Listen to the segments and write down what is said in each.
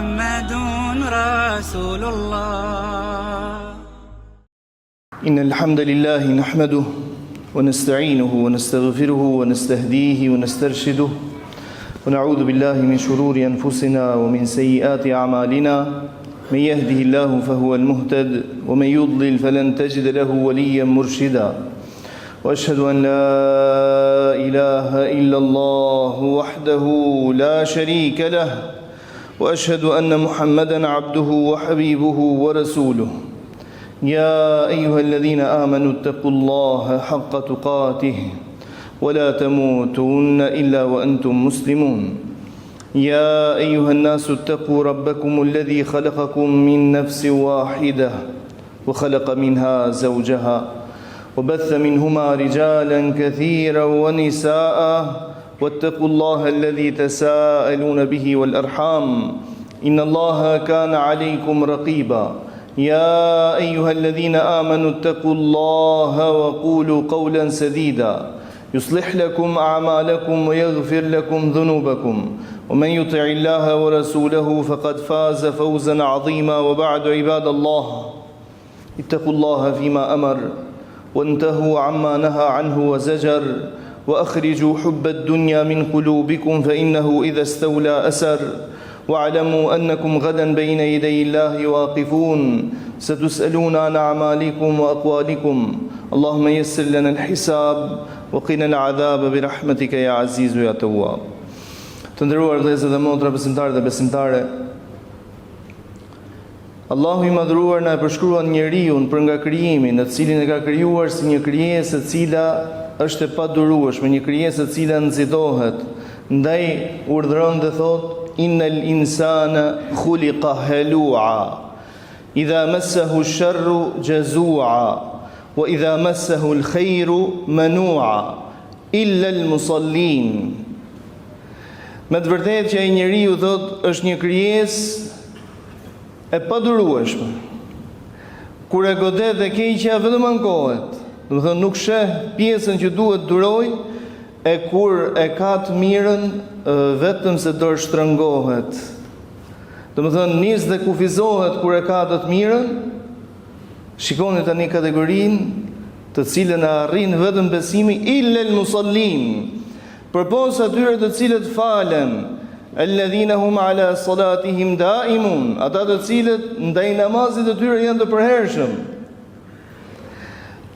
محمد رسول الله إن الحمد لله نحمده ونستعينه ونستغفره ونستهديه ونسترشده ونعوذ بالله من شرور أنفسنا ومن سيئات أعمالنا من يهده الله فهو المهتد ومن يضلل فلن تجد له وليا مرشدا واشهد ان لا اله الا الله وحده لا شريك له واشهد ان محمدا عبده وحبيبه ورسوله يا ايها الذين امنوا اتقوا الله حق تقاته ولا تموتن الا وانتم مسلمون يا ايها الناس اتقوا ربكم الذي خلقكم من نفس واحده وخلق منها زوجها وبث منهما رجالا كثيرا ونساء واتقوا الله الذي تساءلون به والارحام ان الله كان عليكم رقيبا يا ايها الذين امنوا اتقوا الله وقولوا قولا سديدا يصلح لكم اعمالكم ويغفر لكم ذنوبكم ومن يطع الله ورسوله فقد فاز فوزا عظيما وبعد عباد الله اتقوا الله فيما امر وانتهوا عما نهى عنه وزجر واخرجوا حب الدنيا من قلوبكم فانه اذا استولى اسر واعلموا انكم غدا بين يدي الله واقفون ستسالون عن اعمالكم واقوالكم اللهم يسر لنا الحساب وقنا العذاب برحمتك يا عزيز يا تواب Të nderuar vëllezër dhe motra besimtarë dhe besimtare, Allahu i Madhëruar na e përshkruan njeriun për nga krijimi, në të cilin e ka krijuar si një krijesë e cila është e padurueshme, një krijesë e cila nxitohet. Ndaj urdhëron dhe thotë: Innal insana khuliqa halua. Idha massahu sharru jazua wa idha massahu al-khairu manua illa al-musallin. Me të vërtetë që ai njeriu thotë është një krijesë e padurueshme. Kur e godet e keqja vetëm ankohet. Domethënë nuk sheh pjesën që duhet durojë e kur e ka të mirën vetëm se dorështrëngohet. Domethënë nis dhe kufizohet kur e ka të të mirën. Shikoni tani kategorinë të cilën e arrin vetëm besimi illel musallin. Përpos atyre të cilët falen, Alladhina hum ala salatihim daimun, ata të cilët ndaj namazit të tyre janë të përhershëm.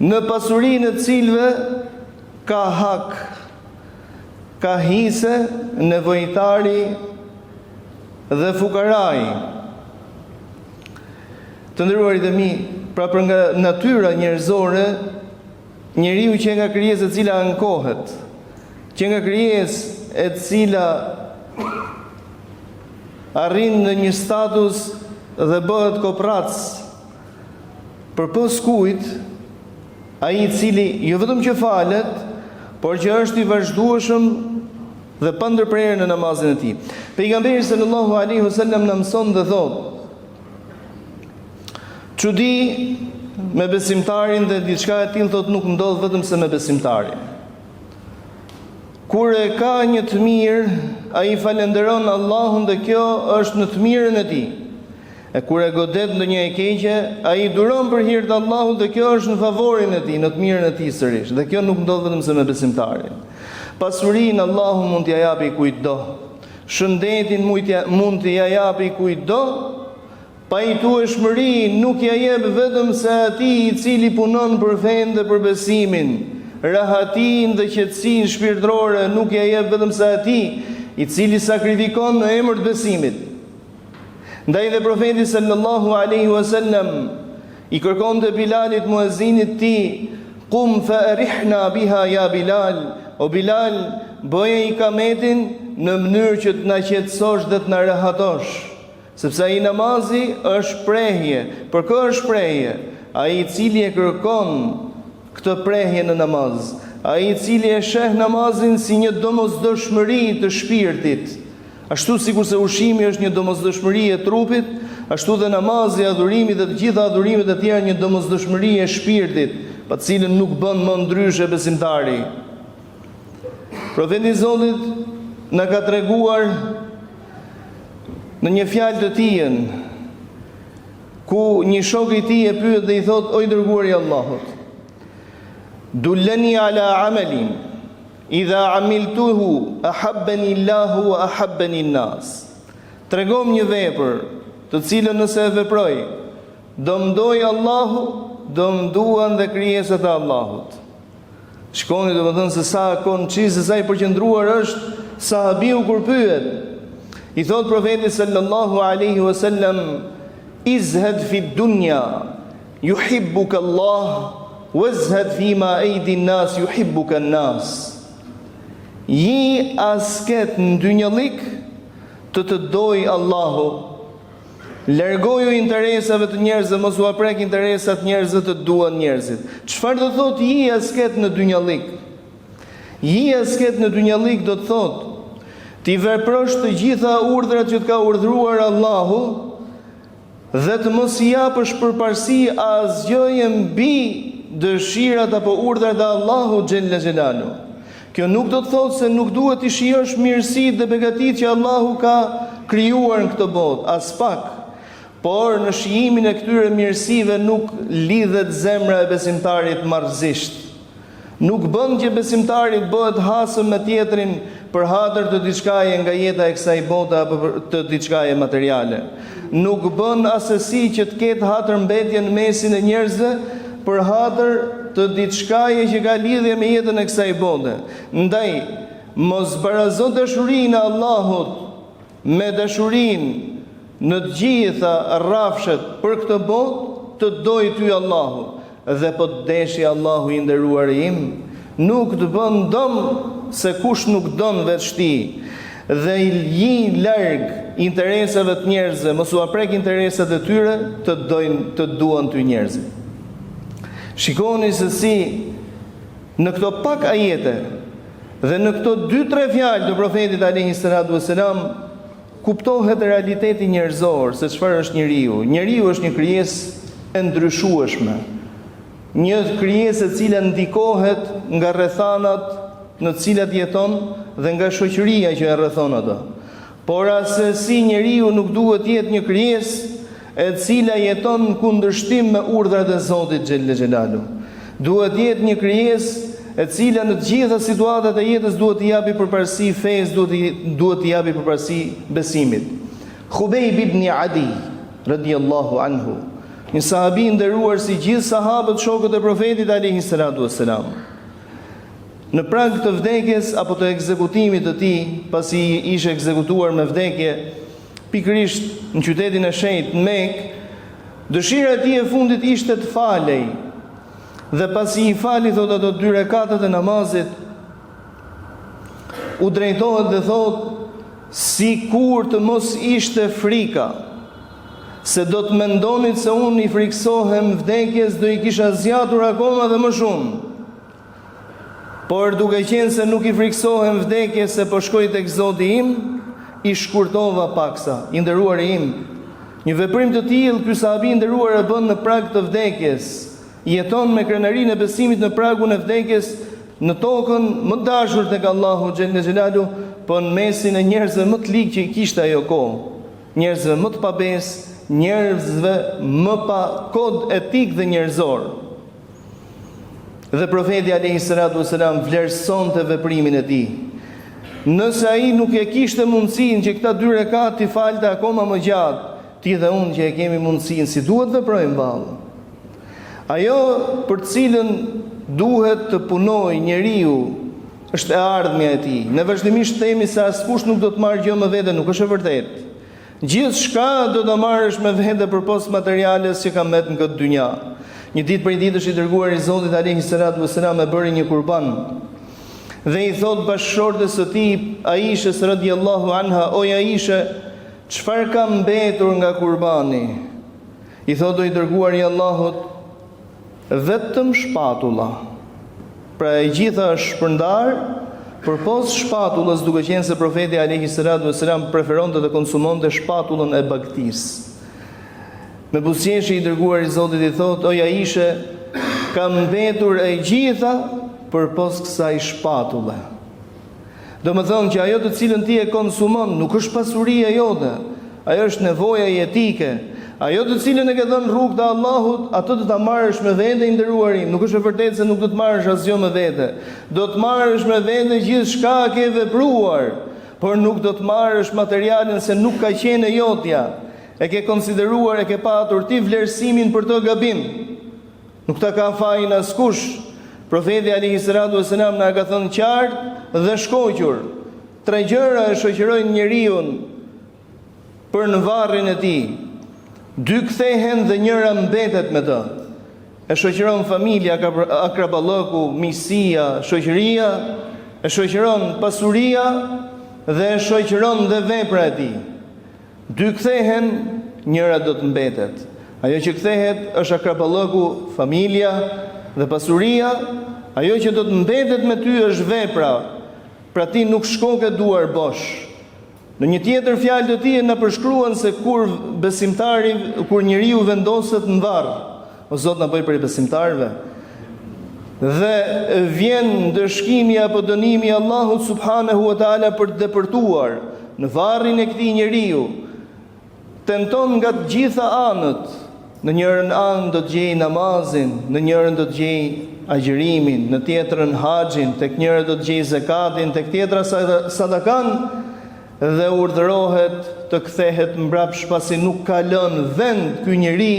Në pasurinë e të cilëve ka hak, ka hise nevojtari dhe fukarai. Të nderuarit e mi, pra për nga natyra njerëzore, Njeriu qenka krijesë e cila ankohet, qenka krijesë e cila arrin në një status dhe bëhet koprrac. Përpos kujt, ai i cili jo vetëm që falet, por që është i vazhdueshëm dhe pa ndërprerë në namazin e tij. Pejgamberi sallallahu alaihi wasallam na mëson dhe thotë: Çudi me besimtarin dhe diçka e tillë thotë nuk ndodh vetëm se me besimtarin. Kur e ka një të mirë, ai falënderon Allahun dhe kjo është në të mirën e tij. E kur e godet ndonjë e keqe, ai duron për hir të Allahut dhe kjo është në favorin e tij, në të mirën e tij sërish. Dhe kjo nuk ndodh vetëm se me besimtarin. Pasurinë Allahu mund t'ia japi kujt do. Shëndetin mund t'ia japi kujt do, pajtueshmërinë nuk ia jep vetëm se atij i cili punon për fenë dhe për besimin, rahatinë dhe qetësinë shpirtërore nuk ia jep vetëm se atij i cili sakrifikon në emër të besimit. Ndaj dhe profeti sallallahu alaihi wasallam i kërkonte Bilalit muezinit të tij, "Kum fa arihna biha ya Bilal." O Bilal, bëje ikametin në mënyrë që të na qetësosh dhe të na rehatosh. Sepse ai namazi është prehje. Për kë është prehje? Ai i cili e kërkon këtë prehje në namaz, ai i cili e sheh namazin si një domosdoshmëri të shpirtit, Ashtu sikurse ushqimi është një domosdoshmëri e trupit, ashtu dhe namazi, adhurimi dhe të gjitha adhurimet e tjera një domosdoshmëri e shpirtit, pa të cilën nuk bën më ndryshe besimtari. Profeti i Zotit na ka treguar Në një fjalë të tijën, ku një shok i tij e pyet dhe i thotë, o i dërguari i Allahut, dulleni ala amelin, idha amiltuhu, ahabbeni Allahu wa ahabbeni nas. Tregom një vepër, të cilën nëse e veproj, do më dojë Allahu, do më duan dhe krijesat e Allahut. Shikoni domethënë se sa konciz, se sa i përqendruar është sahabiu kur pyet. I thotë profeti sallallahu alaihi wasallam izhad fi dunya yuhibbuka Allah wazhad fi ma aidi nas yuhibbuka nas. Ji asket në dynjallik të të dojë Allahu Largoju interesave të njerëzve, mos ua prek interesat njerëzve të duan njerëzit. Çfarë do thotë ji asket në dynjallik? Ji asket në dynjallik do të thotë t'i veprosh të gjitha urdhrat që të ka urdhëruar Allahu dhe të mos i japësh përparësi asgjëje mbi dëshirat apo urdhrat e Allahut xhelle xhelalu. Kjo nuk do të thotë se nuk duhet t'i shijosh mirësitë dhe begatitë që Allahu ka krijuar në këtë botë, aspak. Por në shijimin e këtyre mirësive nuk lidhet zemra e besimtarit marrëzisht. Nuk bën që besimtari të bëhet hasëm me tjetrin për hatër të diçkaje nga jeta e kësaj bote apo të diçkaje materiale. Nuk bën assesi që të ketë hatërmbetje në mesin e njerëzve për hatër të diçkaje që ka lidhje me jetën e kësaj bote. Ndaj, mos barazo dashurinë e Allahut me dashurinë në të gjitha rrafshet për këtë botë, të dojë ty Allahu. Dhe po të deshi Allahu i nderuari im, nuk të bën dëm se kush nuk don veç tij. Dhe ji larg interesave të njerëzve, mos ua prek interesat e tyre, të dojnë, të duan ty njerëzit. Shikoni se si në këto pak ajete dhe në këto dy tre fjalë të profetit alejhi salatu vesselam Kuptohet realiteti njerëzor se çfarë është njeriu. Njeriu është një krijesë e ndryshueshme. Një krijesë e cila ndikohet nga rrethanat në të cilat jeton dhe nga shoqëria që e rrethon atë. Por assesi njeriu nuk duhet të jetë një krijesë e cila jeton në kundërshtim me urdhrat e Zotit xhelle xhelalu. Duhet të jetë një krijesë e cila në të gjitha situatat e jetës duhet t'i japi përparësi fesë, duhet t'i duhet t'i japi përparësi besimit. Khubejb ibn Adi radiallahu anhu, një sahabi i nderuar si gjithë sahabët shokët e profetit alejhi salatu vesselam. Në prag të vdekjes apo të ekzekutimit të tij, pasi ishte ekzekutuar me vdekje, Pikërisht në qytetin e shenjtë, në Mekë, dëshira e tij e fundit ishte të falej. Dhe pasi i fali thotë ato dy rekatet e namazit, u drejtohet dhe thotë sikur të mos ishte frika se do të mendonit se unë i frikësohem vdekjes do i kisha zgjatur akoma dhe më shumë. Por duke qenë se nuk i frikësohem vdekjes se po shkoj tek Zoti im, i shkurtova paksa. I nderuari im, një veprim të tillë ky sahabi i nderuar e bën në prag të vdekjes. Jeton me krenarinë e besimit në pragun e vdekjes në tokën më të dashur tek Allahu xhelle xhelalu, po në mesin e njerëzve më të ligë që i kishte ajo kohë, njerëzve më të pabesë, njerëzve më pa kod etik dhe njerëzor. Dhe profeti alejhi salatu vesselam vlerësonte veprimin e tij. Nëse ai nuk e kishte mundësinë që këta dy rekat t'i falte akoma më gjatë, ti dhe unë që e kemi mundësinë, si duhet të veprojmë vallë? Ajo për të cilën duhet të punojë njeriu është e ardhmja e tij. Ne vazhdimisht themi se askush nuk do të marrë gjë me vete, nuk është e vërtetë. Gjithçka do ta marrësh me vete përpos materiales që ka mbet në këtë dynja. Një ditë prej ditësh i dërguari i Zotit alejhi salatu vesselam e bëri një kurban dhe i thotë bashkëshortes së tij Aishës radiallahu anha, oj Aishe, çfarë ka mbetur nga kurbani? I thotë o i dërguari i Allahut, Vetëm shpatulla. Pra e gjitha është shpërndarë, përpos shpatullës, duke qenë se profeti alejhi salatu vesselam preferonte të konsumonte shpatullën e bagëtisë. Me buzëqeshje i dërguari i Zotit i thotë, oj Aishe, ka mbetur e gjitha përpos kësaj shpatulle. Domethënë që ajo të cilën ti e konsumon nuk është pasuria jote. Ajo është nevoja jetike. Ajo të cilën e ke dhënë në rrugë të Allahut, atë do ta marrësh me vete i nderuari. Nuk është e vërtetë se nuk do të marrësh asgjë me vete. Do të marrësh me vete gjithçka ke vepruar, por nuk do të marrësh materialen se nuk ka qenë e jotja. E ke konsideruar, e ke patur ti vlerësimin për të gabim. Nuk ta ka fajin askush. Profeti alejhi salatu vesselam na ka thënë qartë dhe shkoqur. Tre gjëra e shoqërojnë njeriun për në varrin e tij. Dy kthehen dhe njëra mbetet me të. E shoqëron familja, akraballëku, miqësia, shoqëria, e shoqëron pasuria dhe e shoqëron dhe vepra e tij. Dy kthehen, njëra do të mbetet. Ajo që kthehet është akraballëku, familja dhe pasuria, ajo që do të mbetet me ty është vepra. Pra ti nuk shkoke duar bosh. Në një tjetër fjalë të tij na përshkruan se kur besimtari, kur njeriu vendoset në varr, o Zot na bëj prej besimtarëve, dhe vjen ndëshkimi apo dënimi i Allahut subhanahu wa taala për të depërtuar në varrin e këtij njeriu, tenton nga të gjitha anët, në njërën anë do të gjejë namazin, në njërën do të gjejë agjërimin, në tjetrën haxhin, tek njëra do të gjejë zekatin, tek tjetra sadakan dhe urdhërohet të kthehet mbrapsht pasi nuk ka lënë vend ky njeri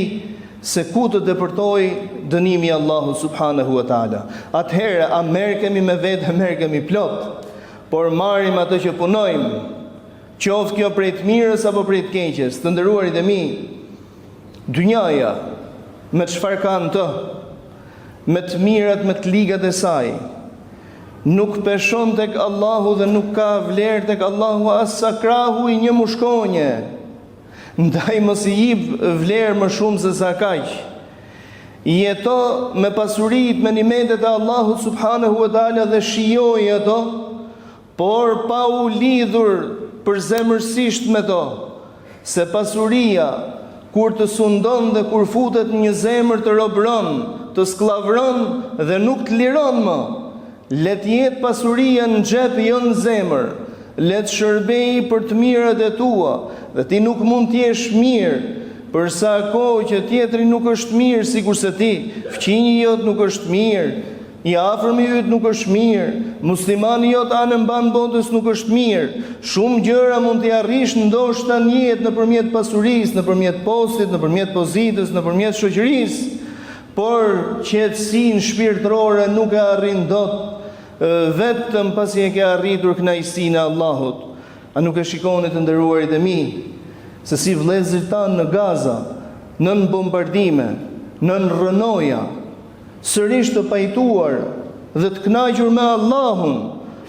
se ku të depërtojë dënimi i Allahut subhanahu wa taala. Atëherë a merrkemi me vete, merrkemi plot, por marrim atë që punojmë, qoftë kjo prej të mirës apo prej të keqes. Të nderuarit e mi, dynjaja me çfarë ka në të, me të mirat, me të ligat e saj, nuk peshon tek Allahu dhe nuk ka vlerë tek Allahu as sa krahu i një mushkonje. Ndaj mos i jip vlerë më shumë se sa kaq. Jeto me pasuritë, me nimetet e Allahut subhanahu wa taala dhe shijoji ato, por pa u lidhur përzemërsisht me to, se pasuria kur të sundon dhe kur futet në një zemër të robëron, të skllavëron dhe nuk të liron më. Le të jetë pasuria në xhep jo në zemër. Le të shërbejë për të mirat e tua dhe ti nuk mund të jesh mirë për sa kohë që tjetri nuk është mirë sikurse ti, fqinji jot nuk është mirë, i afërmi yt nuk është mirë, muslimani jot anembanë botës nuk është mirë. Shumë gjëra mund t'i arrish ndoshta në jetë nëpërmjet pasurisë, nëpërmjet postit, nëpërmjet pozitës, nëpërmjet shoqërisë, Por qetësinë shpirtërore nuk e arrin dot vetëm pasi e ke arritur kënaqësinë e Allahut. A nuk e shikoni të nderuarit e mi se si vëllezërit tanë në Gaza, nën bombardime, nën rrënoja, sërish të pajtuar dhe të kënaqur me Allahun,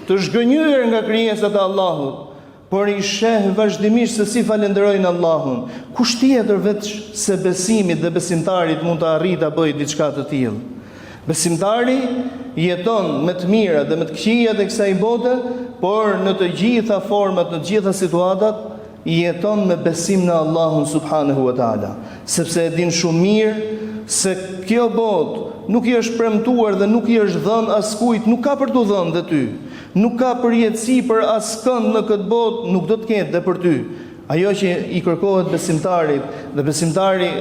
të zhgënjyer nga krijesat e Allahut, Por i sheh vazhdimisht se si falënderojnë Allahun. Kush tjetër veç se besimit dhe besimtarit mund të arrijë ta bëjë diçka të tillë? Besimtari jeton me të mirat dhe me të këqijat e kësaj bote, por në të gjitha format, në të gjitha situatat, jeton me besim në Allahun subhanahu wa taala, sepse e din shumë mirë se kjo botë nuk i është premtuar dhe nuk i është dhënë askujt, nuk ka për t'u dhënë dhe ty. Nuk ka përjetësi për askënd në këtë botë, nuk do të ketë dhe për ty. Ajo që i kërkohet besimtarit dhe besimtari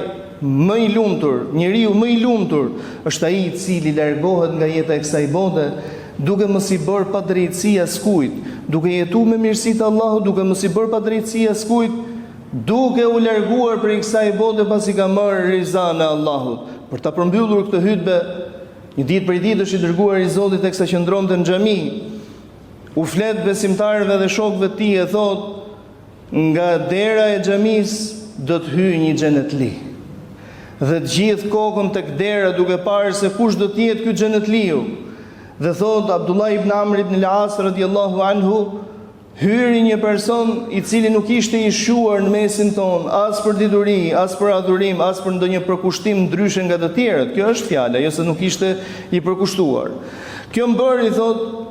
më i lumtur, njeriu më i lumtur, është ai i cili largohet nga jeta e kësaj bote, duke mos i bërë padrejtësi askujt, duke jetu me mirësi të Allahut, duke mos i bërë padrejtësi askujt, duke u larguar prej kësaj bote pasi ka marrë rizanë e Allahut. Për ta përmbyllur këtë hutbe, Një ditë prej ditësh i dërguari i Zotit teksa qëndronte në xhami, u flet besimtarëve dhe shokëve të tij e thotë, nga dera e xhamisë do të hyjë një xhenetli. Dhe të gjithë kokën tek dera duke parë se kush do të jetë ky xhenetliu. Dhe thotë Abdullah ibn Amr ibn al-As radiallahu anhu, Hyri një person i cili nuk ishte i shquar në mesin tonë, as për dituri, as për adhurim, as për ndonjë përkushtim ndryshe nga të tjerët. Kjo është fjala, jo se nuk ishte i përkushtuar. Kjo më bëri, thotë,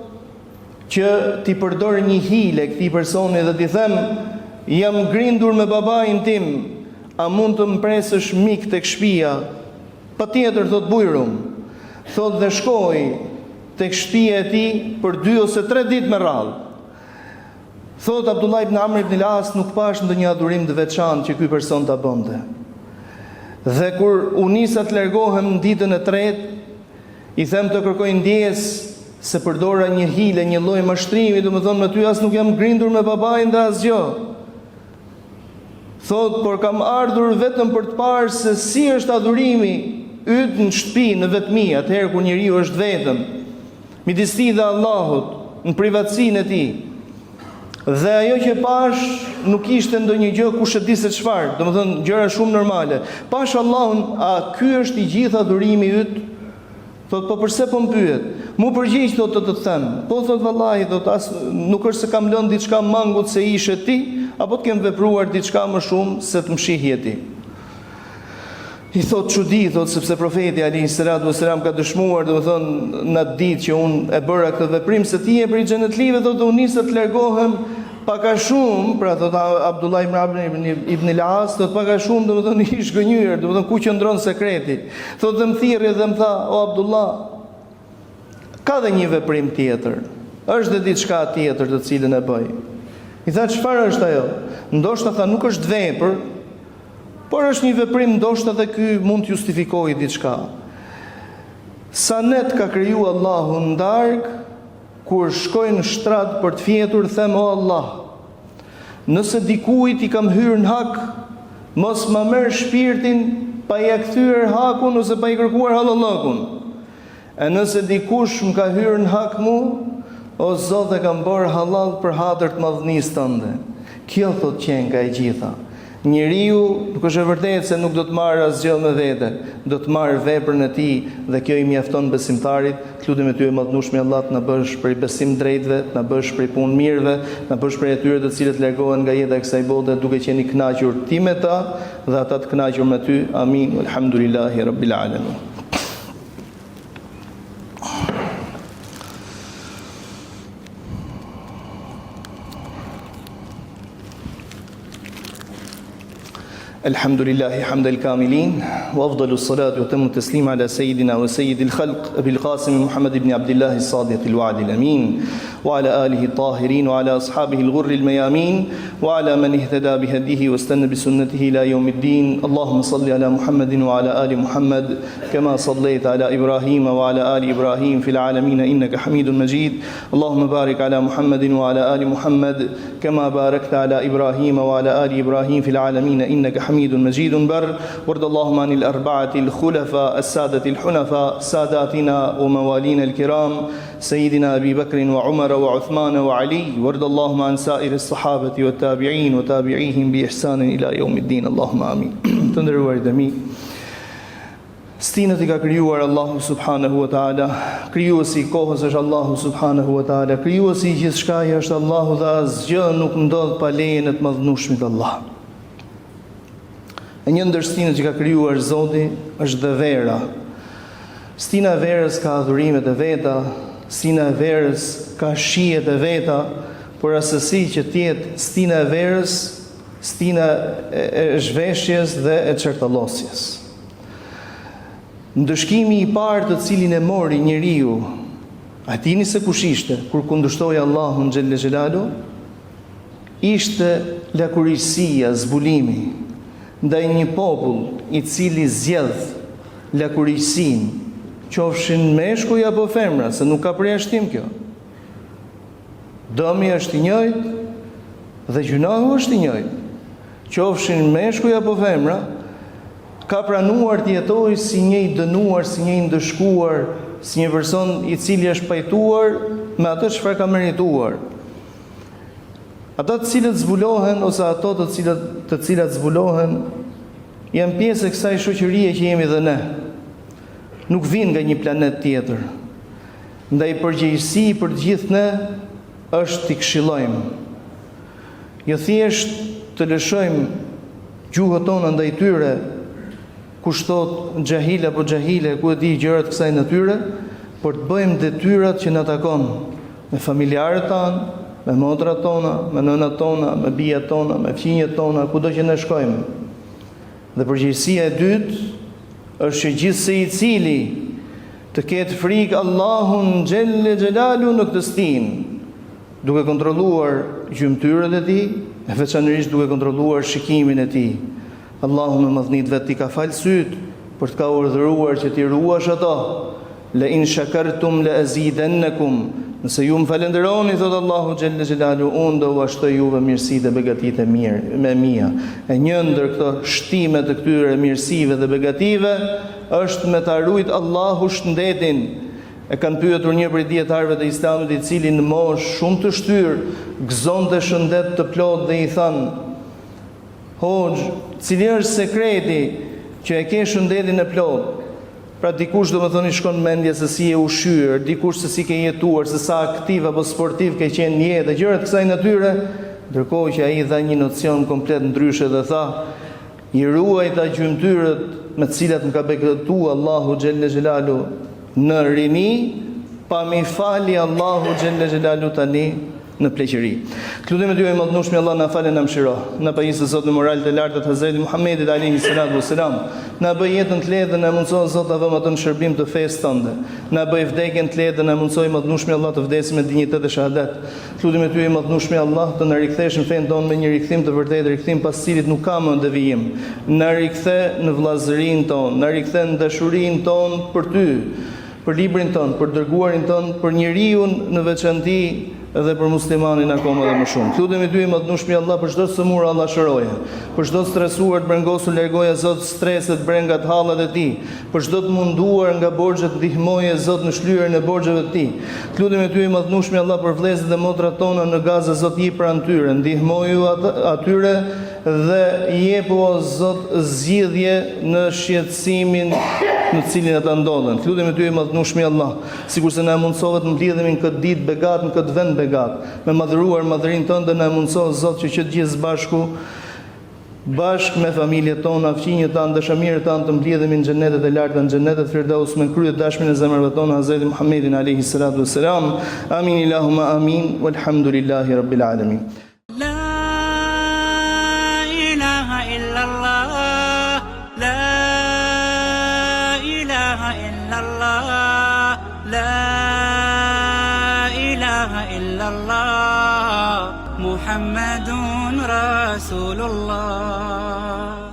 që t'i përdor një hile këtij personi dhe t'i them, jam grindur me babain tim, a mund të më presësh mik tek shtëpia? Patjetër, thotë bujrum. Thotë dhe shkoi tek shtëpia e tij për dy ose tre ditë me radhë. Thotë Abdullah ibn Amr ibn al-As nuk pashë ndonjë adhurim të veçantë që ky person ta bënte. Dhe kur u nisa të largohem në ditën e tretë, i them të kërkoj ndjesë se përdora një hile, një lloj mashtrimi, domethënë me ty as nuk jam grindur me babain dhe asgjë. Thotë, por kam ardhur vetëm për të parë se si është adhurimi yt në shtëpi, në vetmi, atëherë kur njeriu është vetëm, midis tij dhe Allahut, në privatësinë e tij. Dhe ajo që pashë nuk ishte ndonjë gjë kush e di se çfarë, domethënë gjëra shumë normale. Pashë Allahun, a ky është i gjithë adhurimi yt? Thotë, po përse po më pyet? M'u përgjigj, thotë, të të them. Po, thotë, vallahi, thotë, as nuk është se kam lënë diçka mangut se ishe ti, apo të kem vepruar diçka më shumë se të më shihje ti. I thotë çudi, thotë, sepse profeti alejhi salatu vesselam ka dëshmuar, domethënë, në atë ditë që unë e bëra këtë veprim, se ti je prej xhenetlive, thotë, dhe u nisa të largohem Pak a shumë, pra thotë Abdullah ibn Amr ibn, ibn al-As, thotë pak a shumë, domethënë i zhgënjyer, domethënë ku qëndron sekreti. Thotë dhe më thirri dhe më tha, o Abdullah, ka dhe një veprim tjetër. Është dhe diçka tjetër të cilën e bëj. I tha çfarë është ajo? Ndoshta tha nuk është vepër, por është një veprim ndoshta dhe ky mund të justifikojë diçka. Sa net ka kriju Allahu në darkë, Kur shkoj në shtrat për të fjetur them o Allah, nëse dikujt i kam hyrë në hak, mos ma merr shpirtin pa ia kthyer hakun ose pa i kërkuar hallallëkun. E nëse dikush më ka hyrë në hak mu, o Zot e kam bërë hallall për hatër të madhnisë tënde. Kjo thotë qenka e gjitha. Njeriu nuk është e vërtetë se nuk do të marrë asgjë me vete, do të marrë veprën e tij dhe kjo i mjafton besimtarit. Të lutemi ty e madhnushmi Allah të na bësh prej besimdrejtëve, të na bësh prej punëmirëve, të na bësh prej atyre të cilët largohen nga jeta e kësaj bote duke qenë i kënaqur ti me ta dhe ata të kënaqur me ty. Amin. Walhamdulillahi rabbil alamin. الحمد لله حمد الكاملين وأفضل الصلاة وتم التسليم على سيدنا وسيد الخلق أبي القاسم محمد بن عبد الله الصادق الوعد الأمين وعلى آله الطاهرين وعلى أصحابه الغر الميامين وعلى من اهتدى بهديه واستنى بسنته إلى يوم الدين اللهم صل على محمد وعلى آل محمد كما صليت على إبراهيم وعلى آل إبراهيم في العالمين إنك حميد مجيد اللهم بارك على محمد وعلى آل محمد كما باركت على إبراهيم وعلى آل إبراهيم في العالمين إنك حميد مجيد بر وارض اللهم عن الأربعة الخلفاء السادة الحنفاء ساداتنا وموالينا الكرام سيدنا أبي بكر وعمر وعثمان وعلي وارض اللهم عن سائر الصحابة والتابعين وتابعيهم بإحسان إلى يوم الدين اللهم آمين Të nderuarit e mi Stinët i ka krijuar Allahu subhanahu wa taala, krijuesi i kohës është Allahu subhanahu wa taala, krijuesi i gjithçkaje është Allahu dhe asgjë nuk ndodh pa lejen e të madhnushmit Allah. E një ndër stinët që ka krijuar Zoti është dhe vera. Stina e verës ka adhurimet e veta, stina e verës ka shijet e veta, por asesi që të jetë stina e verës, stina e zhveshjes dhe e çertallosjes. Ndëshkimi i parë të cilin e mori njeriu, a dini se kush ishte kur kundërshtoi Allahun xhelle xhelalu? Ishte lakuriqësia, zbulimi ndaj një popull i cili zgjedh lakuriqësinë, qofshin meshkuj apo femra, se nuk ka përjashtim kjo. Dëmi është i njëjtë dhe gjynahu është i njëjtë. Qofshin meshkuj apo femra, ka pranuar të jetojë si një i dënuar, si një i ndëshkuar, si një person i cili është pajtuar me atë çfarë ka merituar. Ata të cilët zbulohen ose ato të cilët të cilat zbulohen janë pjesë e kësaj shoqërie që jemi dhe ne. Nuk vijnë nga një planet tjetër. Ndaj përgjegjësi për të gjithë ne është t'i këshillojmë. Jo thjesht të lëshojmë gjuhët tona ndaj tyre, kush thotë xhahil apo xhahile, ku e di gjëra të kësaj natyre, por të bëjmë detyrat që na takon me familjarët tanë, me motrat tona, me nënat tona, me bijat tona, me fqinjët tona, kudo që ne shkojmë. Dhe përgjegjësia e dytë është që gjithsecili të ketë frikë Allahun xhelle xhelalu në këtë stinë. Duke kontrolluar gjymtyrët e tij, e veçanërisht duke kontrolluar shikimin e tij. Allahu me madhni të vet t'i ka falë sytë, por të ka urdhëruar që t'i ruash ato. Le in shakartum le azidennekum. Nëse ju më falënderoni, thotë Allahu xhelle xhelalu, unë do ua shtoj juve mirësitë e begatitë e mirë, me mia. E një ndër këto shtime të këtyre mirësive dhe begative është me ta rujt Allahu shëndetin. E kanë pyetur një prej dijetarëve të Islamit i cili në moshë shumë të shtyrë gëzonte shëndet të plotë dhe i thanë, Hoxhë, cili është sekreti që e ke shëndetin e plotë? Pra dikush domethënë i shkon mendja se si je ushqyer, dikush se si ke jetuar, se sa aktiv apo sportiv ke qenë në jetë, gjëra të kësaj natyre, ndërkohë që ai dha një nocion komplet ndryshe dhe tha, I ruajta gjymtyrët me të cilat më ka begatu Allahu xhelle xhelalu në rini, pa m'i fali Allahu xhelle xhelalu tani në pleqëri. Të lutemi ty o i madhnushmi Allah na fal e na mëshiro. Na pajis o Zot me moralet e larta të Hazreti Muhammedit alejhi salatu vesselam. Na bëj jetën të lehtë dhe na mundëso o Zot ta vëmë atë në shërbim të fesë tënde. Na bëj vdekjen të lehtë dhe na mundëso i madhnushmi Allah të vdesim me dinjitet e shahadet. Të lutemi ty i madhnushmi Allah të na rikthesh në fenë tonë me një rikthim të vërtetë, rikthim pas cilit nuk ka më devijim. Na rikthe në vëllazërinë tonë, na rikthe në dashurinë tonë për ty, për librin tënd, për dërguarin tënd, për njeriun në veçanti dhe për muslimanin akoma dhe më shumë. Të lutemi ty i madhnushmi Allah për çdo të sëmurë Allah shëroje, për çdo të stresuar të brengosur largoja Zot streset, brengat, hallet e tij, Për çdo të munduar nga borxhet ndihmoje Zot në shlyerjen e borxheve të tij. Të lutemi ty i madhnushmi Allah për vëllezërit dhe motrat tona në Gaza Zot ji pranë tyre, ndihmoju atyre dhe jepu o Zot zgjidhje në shqetësimin në të cilin ata ndodhen. Të lutemi ty i madhnushmi Allah, sikurse na e mundësove të mblidhemi në këtë ditë begatë në këtë vend begatë, me madhëruar madhërinë tënde na e mundëso Zot që që të gjithë së bashku Bashkë me familjet tona, fqinjët tanë, dashamirët tanë të mblidhemi në xhennetet e larta, në xhennetet Firdaus me në krye të dashmin e zemrave tona Hazreti Muhammedin alejhi salatu vesselam. Amin ilahumma amin walhamdulillahi rabbil alamin. La ilaha illallah La ilaha illallah La ilaha illallah Muhammedun Rasulullah.